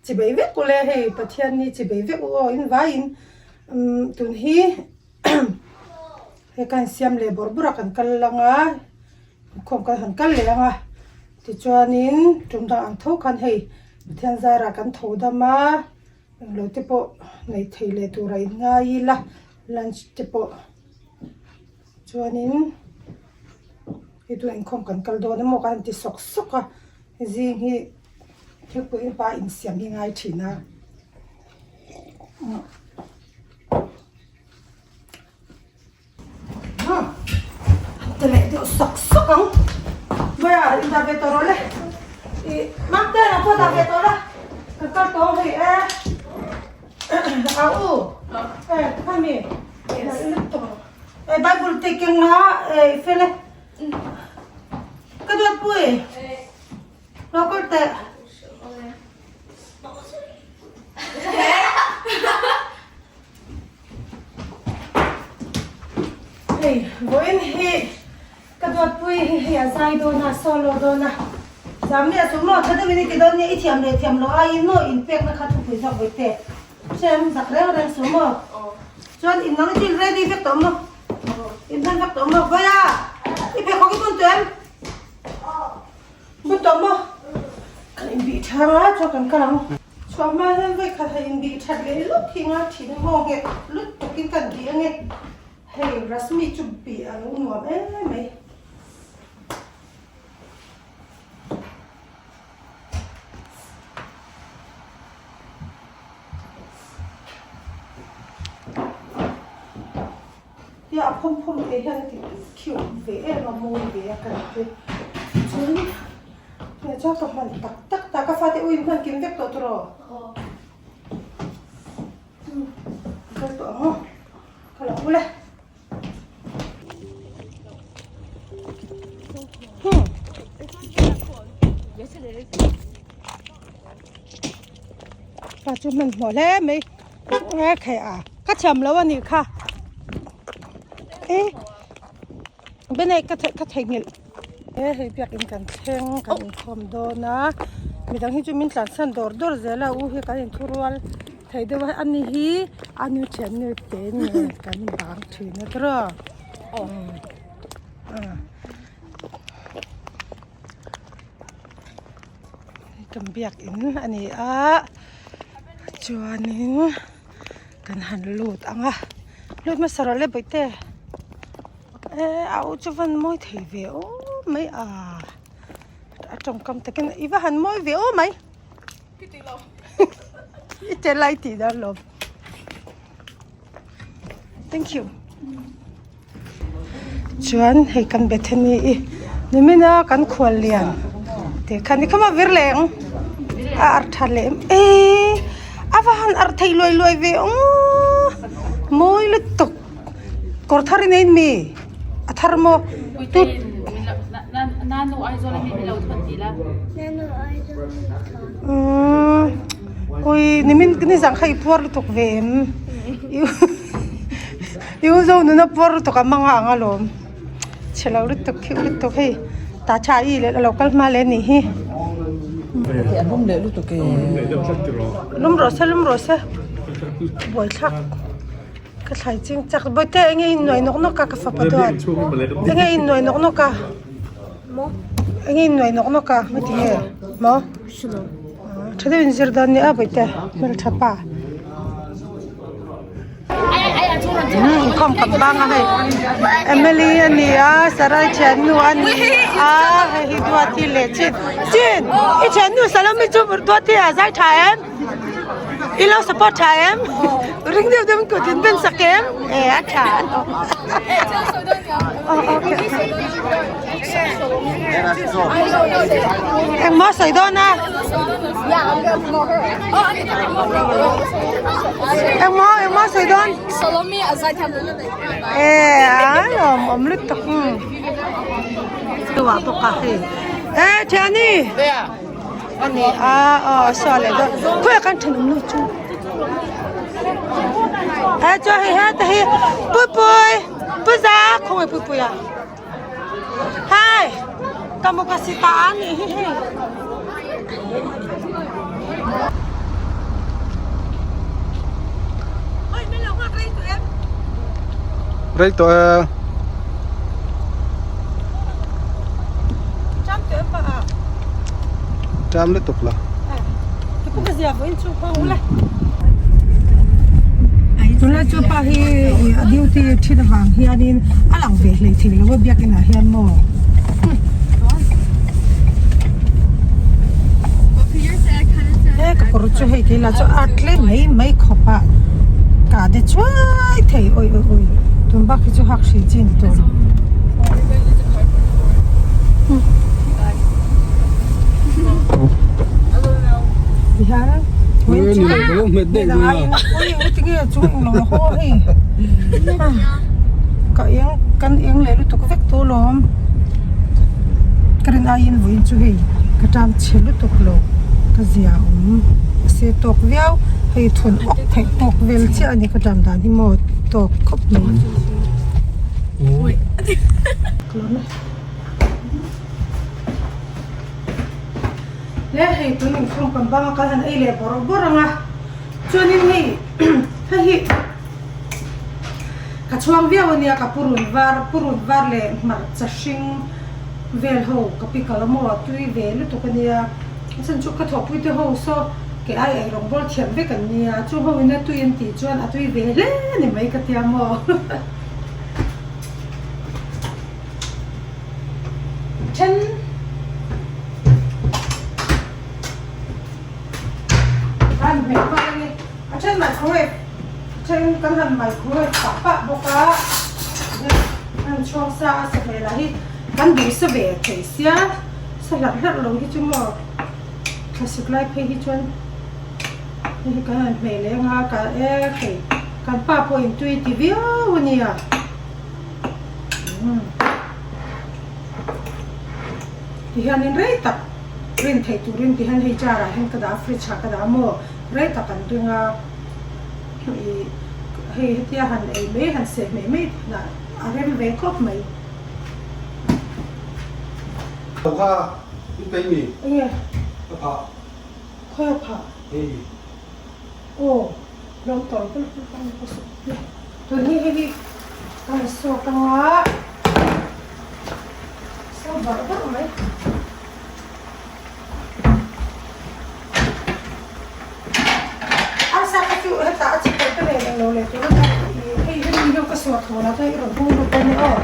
Chibei vek ule hei Pathian ni chibei vek u aw in vaiin umm tun hi hei ka insiam leh bawrh bawrh a kan kal lang a inkhawm kan han kal leh ang a tichuanin tum dang ang tho khan hei Pathian zarah kan tho dam a englo te pawh neih theih leh tur a inngai ila lunch te pawh chuanin hei tuna inkhawm kan kal dawn emaw kan inti sawk sawk a zing hi thilpui in pa insiam hi ngai thin a ti leh deuh sawk sawk ang Maya in dah ve tawh rawh le ih Mamte nang pawh dah ve tawh la kan kal tawh ang hei e a u e khami e Bible te keng la e fel e ka duat pui lo kal teh. Hei vawiin hi ka duatpui hi hei a zai dawn a solo dawn a zam leh a chu maw tha deuhin i ti dawn nia i thiam leh thiam loh aiin maw inpekna kha thupui zawk vawi teh hrem zak reng reng suh maw chuan in nang i til ready vek tawh maw in hman vek tawh maw vawiah i pheikhawk i bun tawh em bun tawh maw kan inbih tha ang a chuan kan kal ang. Chhuah hma hian vawi khat han inbih that leh lawk hi nga thin a maw nge lut takin kan bih ange hei Rashmi chu bih a lo nuam em mai. Tia a phawm phawm te hian a ti khiu ve em a mawi ve a kan ti chuan hei chuan ka hman tak tak ta ka fate u in hman kim vek tawh tawh rawh kal tawh ang aw ka lo bul e pa chu hmanhmawh hle mai. Nge khe a ka thiam lo anih kha e benei ka ka theihnghilh e hei biakin kan thleng kan inkhawm dawn a midang hi chu min tlansan dawr dawr zel a u hi kan inthurual thei deuh a ani hi a nu thiannu te nen kan bang thin a tiraw Kan biakin a ni a chuanin kan han lut ang a lut hmasa rawh le bawihte e a u chu van mawi thei ve aw mai a a tawngkam takin i va han mawi ve aw mai i tel lai tih dan lawm thank you. Chuan hei kan Bethany i nimin a kan khual lian tih kha ni khama vir leh ang a arh tha leh em eee a va han arh thei luai luai ve aw mawi lutuk kawr thar in ei mi a thar maw tut umm ui nimin nizan kha i puar lutuk ve em. I u zo nuna puar lutuk a mang a ang alawm chhe lo lutuk khiuh lutuk hei tah tha i leh a lo kal hma leh anih hi a lum leh lutuk e lum rawh se lum rawh se buaithlak ka thlai ching chak bawihte enge in nuai nawk nawk a ka fapa duat enge in nuai nawk nawk a enge in nuai nawk nawk a ngatinge maw tha deuh in zir dawn nia bawihte hmeltha pa. Inkhawm kan bang a hei Emily a ni a Sarai thiannu a ni a hei hi Duati leh Chin Chin i thiannu Salome chu Duati a zai tha em i lo support tha em ring deuh deuh in kut in ben sak em e a tha Engmaw sawi dawn a? Engmaw engmaw sawi dawn? E a lawm awm lutuk Tuah bawk a hei E thiani Ani a aw saw leh dawn khawiah khan thenawm nu chu E chuan hei heta hi Puipui Puza khawngaih Puipui a. Hei ka mu ka si ta a nih hi hei. Rei tawh e. Cham tawh em pa a. Cham lutuk la. Ti pawh ka zia vawiin chu hawng ula. Tunlai chu pa hi a duty thin avang hianin a lang ve hlei thei lo a biakin ah hian maw. He ka kawr chu hei thil ah chu a tle mai mai khawp a ka de chuai thei awi awi awi tun bak hi chu hak hrih chi ni tawh lo. Tihian tinge chu englo a haw hei ka eng kan eng leh lutuk vek tawh alawm ka rin aiin vawiin chu hei ka tan chhe lutuk lo ka zia awm a se tawk viau hei thawn awk theih tawk vel chiah a ni ka tan dan hi maw tawk khawp mai. Le hei tun inkhawm kan bang a kal han ei leh bawrh bawrh ang a chuanin hei hei hi ka chhuang viau ania ka purun var purun var leh hmarcha hring vel ho ka pikal a maw a tui ve lutuk ania a chhan chu ka thawhpui te ho saw ke ai ei rawng bawl thiam vek an nia chu ho in a tui an tih chuan a tui ve hle a ni mai ka tia maw. Then an hmeh pah a ni a then microwave then kan han microwave pah pah bawk a an chhuang sa a sa hmel ah hi kan duh sa ve thei sia sa hlarh hlarh lo hi chu maw thlasik lai phei hi chuan hei hi kan han hmeh leh anga ka e hei kan pa pawhin tui ti viau a nia. Tihianin rei tak rin theih turin tihian hei jar ah hian ka dah a fridge ah ka dah a maw rei tak an ring a ih hei hetia han ei mai han seh mai mai lah a rem ve khawp mai. Kha in peih mi? Enge? Ka phah. Khawi a phah? Hei. Aw lo tawrh pawlh pawlh ang ka sawi hle. Tun hi hei hi ka han sawk ang a, so barh barh mai. Arsa kha chu hetah a chi pawlh te nen englo leh tur a nia hei hemi hian ka suah thawn a chuan i rawn hung lut dawn nia aw.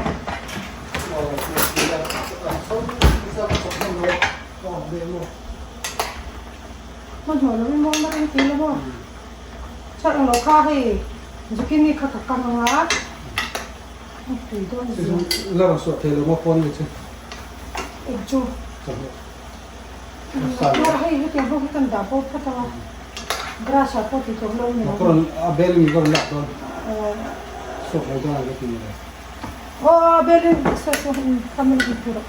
Hmanhmawh lovin maw mar in ti la maw? Chhuat ang lo kha hei zucchini kha ka kang ang a, a tui dawn zia. La rawn suah thei lo maw phone ni chu? Eng chu? Chawhmeh. Hei hetiang ho hi kan dah bo phawt ang a, brush ah pawh ti tawh lo ni lo. Ka rawn a bel in ka rawn lak dawn. Suak lo dawn ang ka ti ni lo. Aw bel in suak chu ka min ti tur a.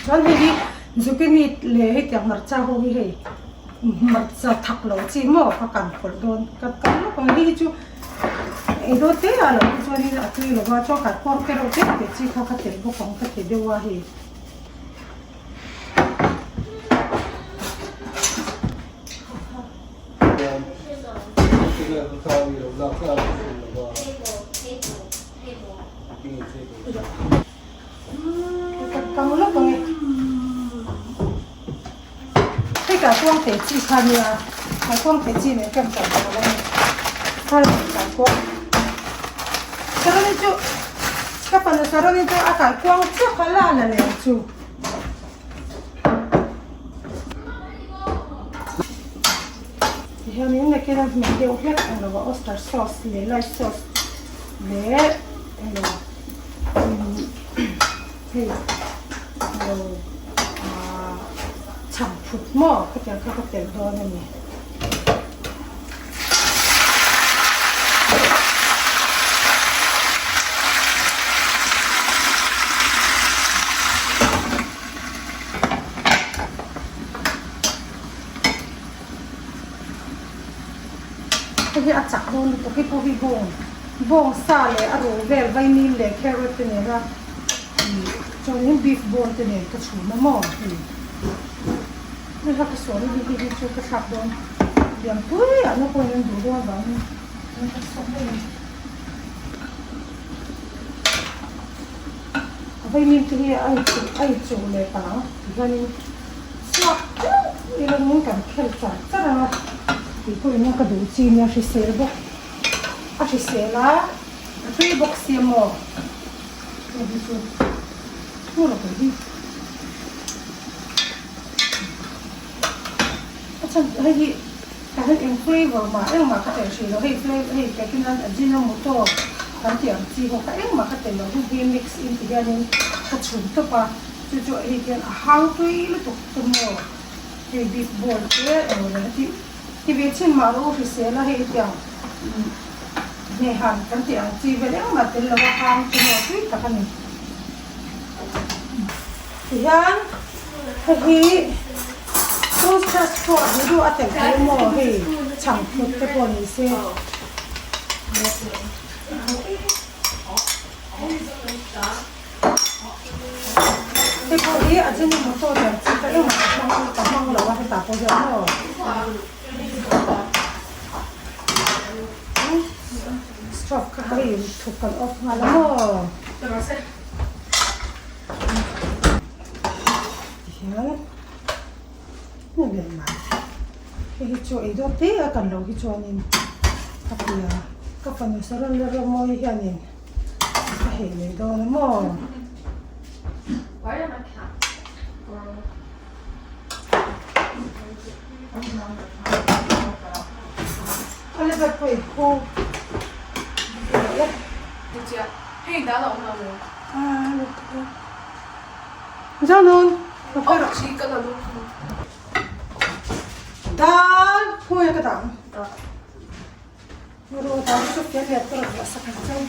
Chuan hei hi zucchini leh hetiang hmarcha ho hi hei hmarcha thak lo chi maw ka kan phawlh dawn ka kan lawk ang hei hi chu ei dawn te ah loh hi chuanin a tui lo va chuan kan kawr te reuh te te chi kha ka telh bawk ang ka ti deuh a hei. Hei kaikuang te chi kha nia kaikuang te chi nen kan kalh tawh lo a ni kaikuang saroni chu ka fanu saroni chu a kaikuang chiah kha la la leh ang chu. Tihianin nakin a hmeh deuh hlek ang lo a oyster sauce leh light sauce leh eng lo hei. Lo ah chhang phut maw khatiang kha ka telh dawn a ni. Hei hi a chak dawn lutuk hi pawh hi bawng bawng sa leh a ruh vel vaimim leh carrot te nena ih chuanin beef bone te nen ka chhum a maw hei hei kha ka sawi hi hei hi chu ka thlak dawn lian pui ah na pawhin an duh dawn avangin ka chhawk daih a ni. Vaimim te hi a inchuh a inchuh leh pang ang ti hianin chhuak teuh ila nung kan khel char char ang a tih pawhin a ka duh chi nia hrisel bawk a hrisel a a tui bawk sia maw hei hi chu thu rawh hi a chhan hei hi tah hian eng flavour mah engmah ka telh hrih lo hei flavour hei packing an ajinomoto kan tih ang chi ho kha engmah ka telh lo hei hi mix in ti hianin ka chhum tawp a chu chu hei hian a hang tui lutuk chu maw hei beef ball te eng leh ti ti ve chin mah rawh u hrisel a hei hetiang hnehan kan tih ang chi vel engmah tel lo a hang chu maw tui tak a ni. Tihian hei hi toasters pawh duh duh a telh theih maw hei chhangphut te pawh ni se. Hei pawh hi ajinomoto nen chi ka engmah ka hmang ka hmang lo a hetah pawh hian maw. Stove kha hei thuk kan off nghal a maw. Tihian hmun leh mai hei hi chu ei dawn te a kan lo hi chuanin ka ti a ka fanu saron la rawng mawi hianin ka hei leh dawn a maw. Oliver pawh i khu Zanun Dal khawi a ka dang Ru dal chu fian leh tur a vuah sak ang cheu.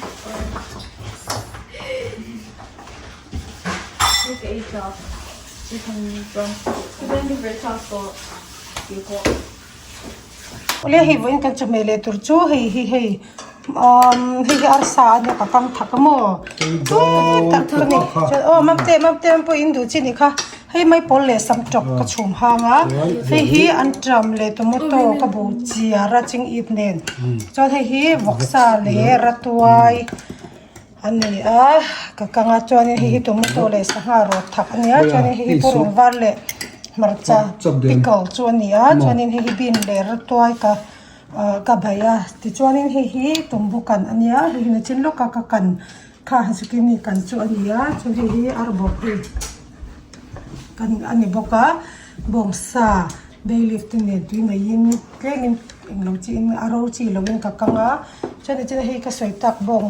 Awle hei vawiin kan chawhmeh leh tur chu hei hi hei umm hei hi arsa a nia ka kang thak a maw tui tak a ni chuan aw mamte mamte ang pawhin duh chi nih kha hei mai pawl leh sam tawp ka chhum hang a hei hi anṭam leh tomato ka bu chiar a ching ip nen chuan hei hi vawksa leh ratuai. A ni a ka kang a chuanin hei hi tomato leh sangha rawt thak a ni a chuanin hei hi purun var leh hmarcha pickle chu a ni a chuanin hei hi bean leh rawtuai ka ah ka baih a tichuanin hei hi tumbu kan a nia hei hi nachin lawka ka kan kha zucchini kan chu a ni a chuan hei hi arbawp hei kan a ni bawk a bawngsa bay leaf te nen tui ngeiin tlemin englo chiin a ro chi lovin ka kang a chuan tichuan hei ka sawi tak bawng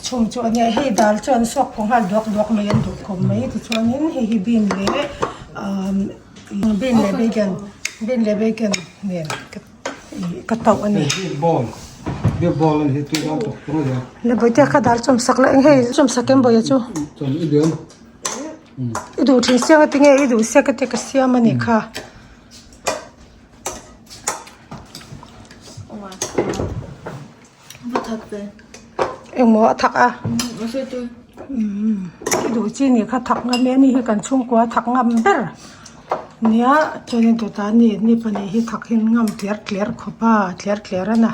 chhum chu a nia hei dal chu an suak pawh nghal duak duak mai an duh khawp mai tichuanin hei hi bean leh ahh bean leh bacon bean leh bacon nen ka tauh a ni. Le bawihte kha dal chawm sak la eng hei chawm sak em bawih a chu. I duh thin siang a tinge i duh siak a te ka siam a nih kha. Engmaw a thak a i duh chi nih kha thak ngam e ani hi kan chhungkua a thak ngam ber nia chuanin tawtah ni ni pahnih hi thak hi an ngam tler tler khawp a tler tler a na.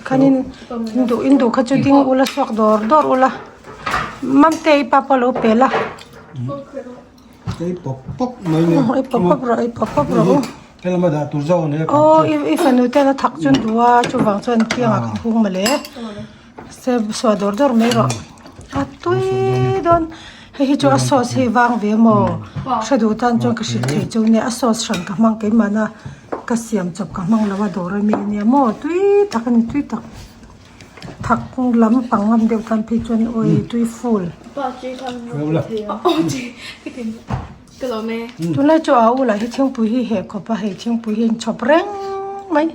Khanin in duh in duh kha chu ding ula suak dawr dawr ula mamte i pa pawh a lo pel a ei pawp pawp mai nia ei pawp pawp rawh ei pawp pawp rawh u helama dah tur zawk ania aw i fanu ten a thak chu an duh a chuvang chuan tiangah kan hung mawle se suah dawr dawr mai rawh a tui dawn hei hi chu a sauce hi vang ve maw hre duh tan chuan ka hrilh thei chu nia a sauce hran ka hmang keimahna ka siam chawp ka hmang lo a dawr ami ania maw tui tak a ni tui tak. Thak lampang ngam deuh tan phei chuan awi tui full. Tunlai chu a ulah hi thingpui hi heh khawp a hei thingpui hi an chhawp reng mai.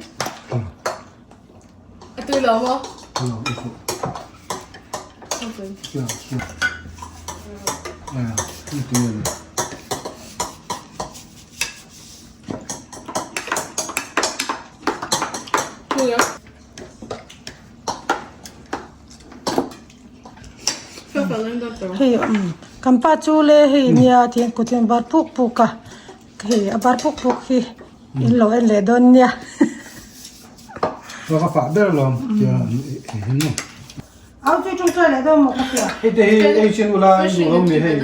Hei umm kan pa chu le hei nia thing kut hian var puk puk a hei a var puk puk hi in lo en leh dawn nia. Au chu tawngtai leh dawn maw ka tia. Hei te hi ei chin ula in duh lo mi hei.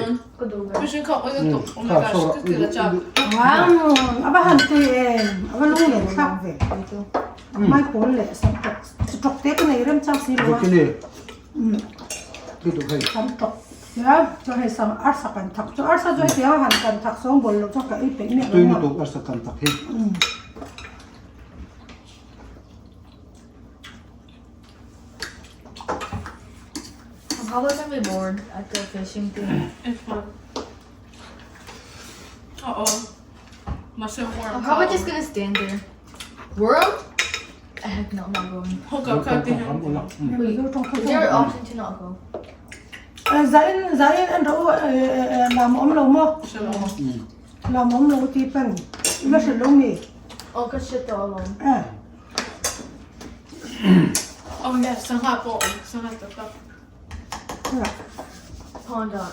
A va han tui em a va lung len thlak ve. Mai pawl leh sam tawk tawk te ka nei rem chang si lo a. Sam tawk tia chuan hei sam arsa kan thak chu arsa chu hetiang a han kan thak sawng bawl loh chuan ka ei peih miah lo a. Tui lutuk arsa kan thak hi. I'm probably gonna be bored at the fishing thing. It's fun. Uh-oh. Must have worm. I'm probably just gonna stand there. Worm? I heck no, I'm not going. Hook up, cut the hand. Wait, is there an option to not go? Zain zain an ro lam awm lo maw? Lam awm lo ti pen la hrilh lo mi? Oh, ka shit all alone. Eh. Oh yeah, sangha pawh awm, sangha tak tak. Pond ah.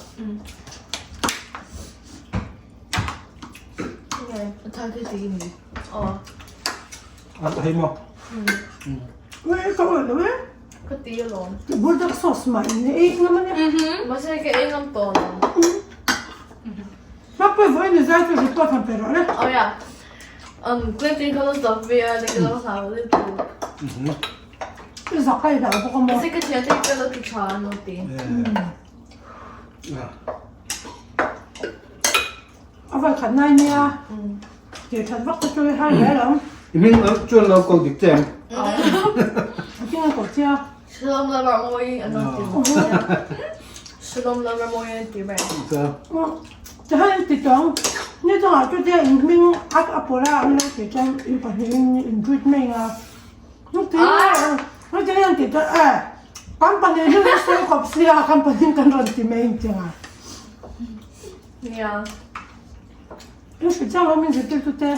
Okay, a thar khi ti mi. Oh. A hei maw? Wei ka awih lo e. Ka ti alawm. Buldak sauce mah in ei ngam ania. Mahse ka ei ngam tawh alawm. Hmapui vawi ni zai chu report han pe rawh le. Oh yeah. Um, Clinton ka lo zak ve a, ka lo hlau lutuk. I zak a i hlau bawk a maw? Mahse ka thiante hi ka lo ti tha an lo ti. A vawi khat nai nia. Tih that vak te chu i har hle lo. I hming chuan lo ko dik che em? A hming a ko che a. Shalom lover mawi an lo ti. Shalom lover mawi an ti reng. Tihian ti tawng ni chungah chutia in hming a a pawlh a an lo tih chuan in pahnihin in treat mai ang a. Heti hian tih chuan e kan pahnih hi kan sawi khawp sia kan pahnih kan rawn ti mai ang che ang a. Nia. In hrilh chiang lo min zirtirtu te.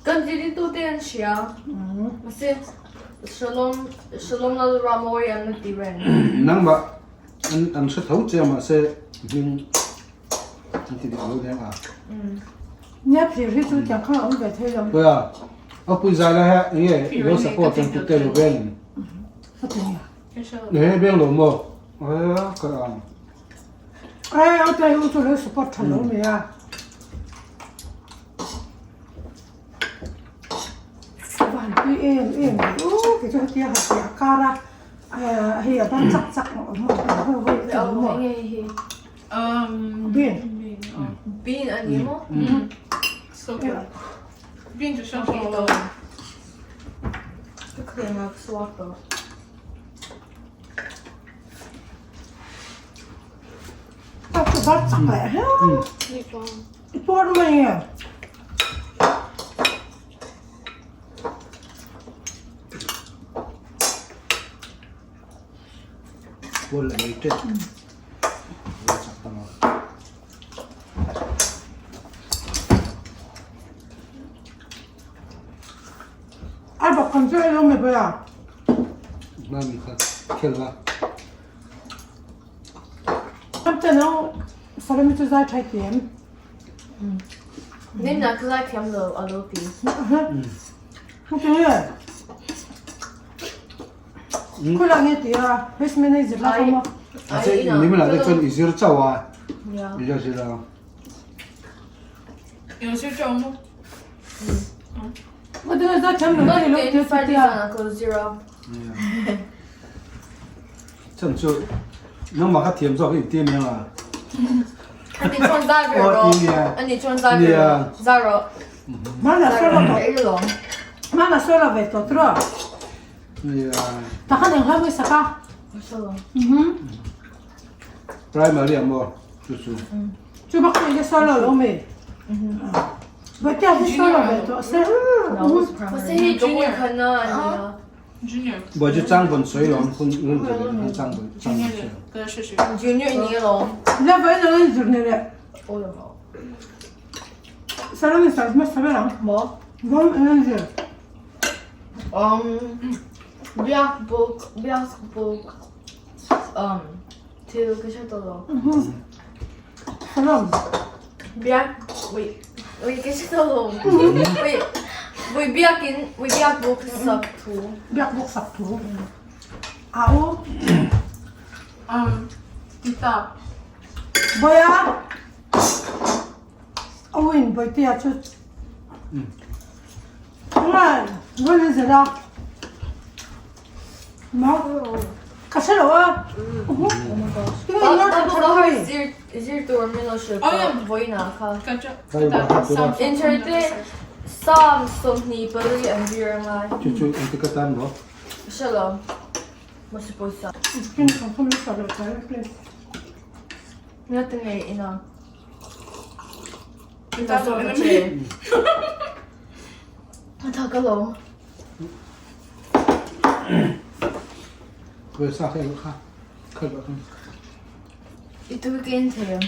Kan zirtirtu te an hria. Mahse Shalom Shalom Lalramawi an la ti reng. Nangmah an an hre tho che a mahse hming an ti dik lo nia a. Nia phir hi chu tiang khan a awm ve thei lo. Puia a pui zai lai ha enge i lo support an kut te lo veng. A ti nia. He veng lo maw? He ka ang. Ai a te u chu lo support tha lo mai a. Van pui em em mai u kei chu hetia ha piah kar a hei a ban chak chak a awm a ho ho te awm maw Um bean Bean a ni maw? So good. Bean chu hrang hrang lo. Ka clean up swap tawh. A chu bar chak leh hle i puar mai e. Puar leh mai tep. Chak ta maw. A bawk kan chu ei lo mai ber a. Mami kha khel la. Amte nang Salami chu zai thai ti em? Nin na ka zai thiam lo a lo ti. Ok. Khula nge ti a basement a i zir la kha maw? A che ni mala te chuan i zir chauh a. I zir zir a. I zir chauh maw? Ka ti zai thiam lo ti lo ti ti a. Chan chu nangmah kha thiam zawk hi ti ania nga. Ani chuan zai ve rawh. Ani chuan zai ve rawh. Zai rawh. Mana sawi lo tawh. Mana sawi lo ve tawh tiraw. Takhan eng hla nge sak a? Primary ang maw chu chu. Chu bak chu enge solo lo mi? Bawitea hi solo ve tawh se. Mahse hei junior khana a nia. Junior. Bawi chu chang vawn sawi lo ang hun hun zir leh hun chang vawn chang vawn sawi lo. Junior i ni alawm. Level in an zir ni le. Sarang in sar hmasa ber ang. Maw? Vawm in an zir. Um, biak buk, biak buk, um, thil ka hre tawh lo. Salam. Biak, wait, wait ka hre tawh lo. Wait, wait biakin, wait biak buk sak thu. Biak buk sak thu. Au. Um, tita. Boya. Awin Bawitea chu Ngai vawi in zir a maw ka hre lo a tinge in ngaithla tha lo hei. Zir tur min lo hrilh tawh vawiinah kha. Interte Psalm 24 an zir a ngai. Chu chu engtik atan maw? Hre lo. Masi pawisa. Nga tinge ina. I tui ka in thei ang.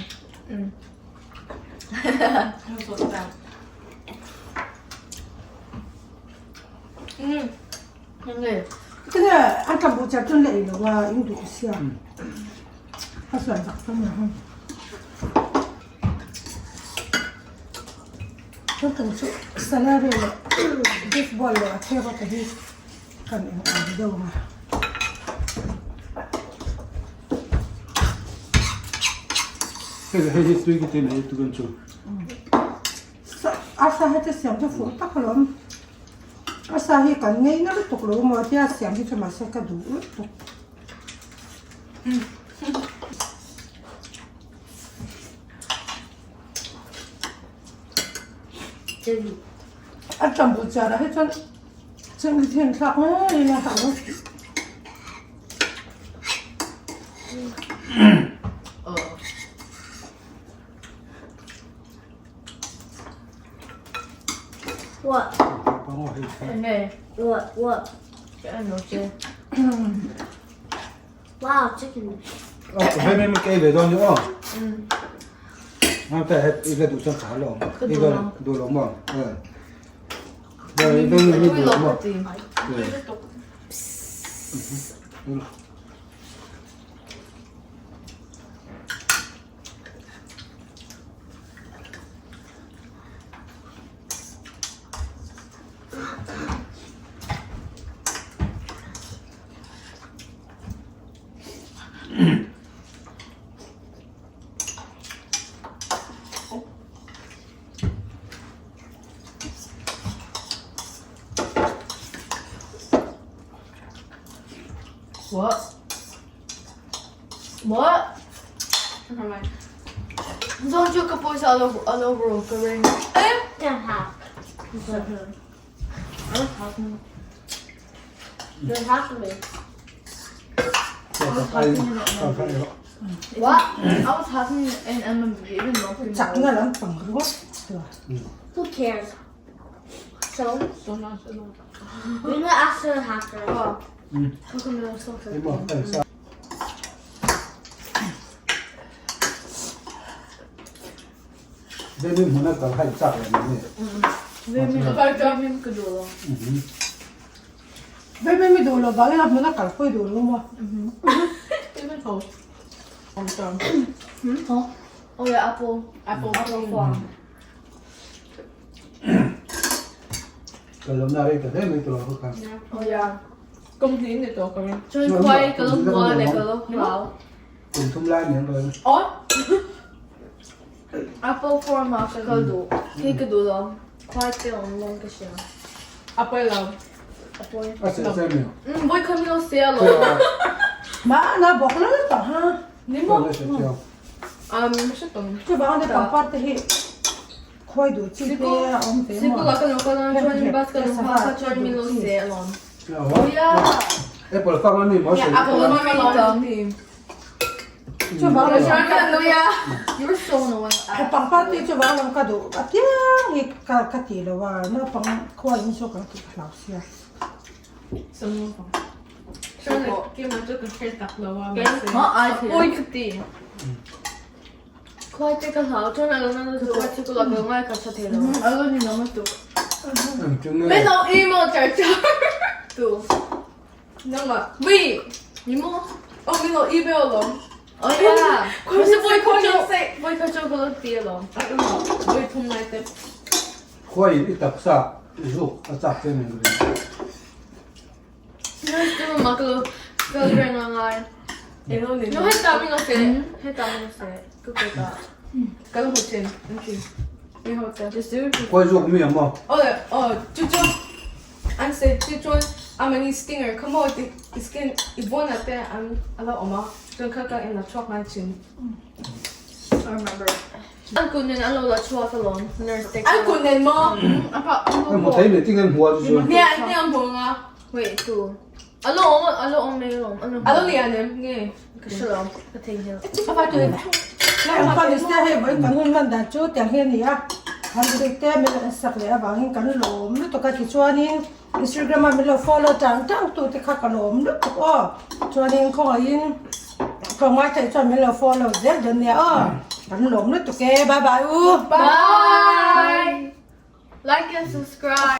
Tinge an tla buh char chuan la ei lo a in duh sia. A sual zak chuan a hawng. Chuan kan chu salary leh beef ball leh a thep a te hi kan eng ang deuh ang a. Hei hei hi tui ka ti mai tu kan chu. A sa hete siam chu fuh tak alawm. A sa hi kan ngei na lutuk lo maw tia siam hi chu mahse ka duh lutuk. A ṭambu chiarah hi chuan cheng thin thlak mai ila a lo. What? What? What? Wow, chicken. Hei mei kei ve dawn ni aw. Nga te he i le duh chuan ka lo. I lo duh lo maw? Eh. Ve ve mi duh lo maw? What? What? Never mind. Don't you ka pawisa all over ka ring. Don't have. Don't have to me. What? I was having an MMV even though. Chakna lam pang ringawt. Who cares? So? We're gonna ask her after. Vemi hmuna kal kha i chak leh mai nge? Vemi kal chuan mim ka duh lo. Vemi mi duh lo vangin a hmuna kal pawh i duh lo maw? Oh yeah, apple. Apple. Apple farm. Kal lohna rei ta hle mai tawh ang kha. Oh yeah. Kum hnih ni tawh ka ring. Chuan khuai ka lo hua leh ka lo hlau. Kum thum lai ni ang lo. Oh! Apple farm ah ka kal duh. Kei ka duh lo. Khuai te awm lawng ka hria. A pawi lo. A pawi. A seh seh mi. Bawi kha min lo seh a lo. Mahna bawk lo tawh ha. Ni maw? Um, Chuvang te pangpar te hi khawi duh chi te a awm ve maw? Sikul ah kan lo kal a, chuan bus kan lo nghak a, chuan min lo seh alawm. Oh yeah. Apple farm a mi maw Yeah, apple farm a mi. Chuvang lam You're so annoying. pangpar tui chuvang lam ka duh apiang hi ka ka ti lo a naupang khuaiin chu kan tih hlau sia. Oi ka ti. Khuai te ka hlau chuan a lo na lutuk a chu ka la ka ngai ka tha thei lo. A lo ni lo lutuk. Engtin nge? Min lo email char char tu. Nangmah. Wait, ni maw? Oh, min lo email alawm. Oh yeah. Masa voi kha chu voi kha chu ka lo ti alawm. Voi thum lai te. Khuaiin i taksa i zuk a chak che min ring. Nurse te mama ka lo ka lo reng a ngai. Eng ni No heta min lo se. Heta min lo se. Ka kut ah. Ka lo hmu thin. An ti. Mi ho te. Just do it. Khuai zuk mi ang maw? Oh, oh, chu chu. An se chu chuan a mani stinger kha maw ti i skin i vawn ah te an a lo awm a chuan kha ka en la chhuak ngai thin. I remember. An kut nen an lo la chhuak alawm nurse te kha. An kut nen maw? An hmu thei mai ting an hmu a chu chu. Nia an nia hmu ang a. Wait tu. A lo awm a lo awm mai alawm. A lo lian em nge? Ka hre lo ka theihnghilh. Kan police te hei vawiin kan hun hman dan chu tiang hi a ni a, kan dik te min lo sak leh avangin kan lawm lutuk a tichuanin Instagram a min lo follow tang tang tu te kha ka lawm lutuk aw chuanin khawngaihin tlawmngai theih chuan min lo follow zel dawn nia aw kan lawm lutuk e bye bye u Bye. Like and subscribe.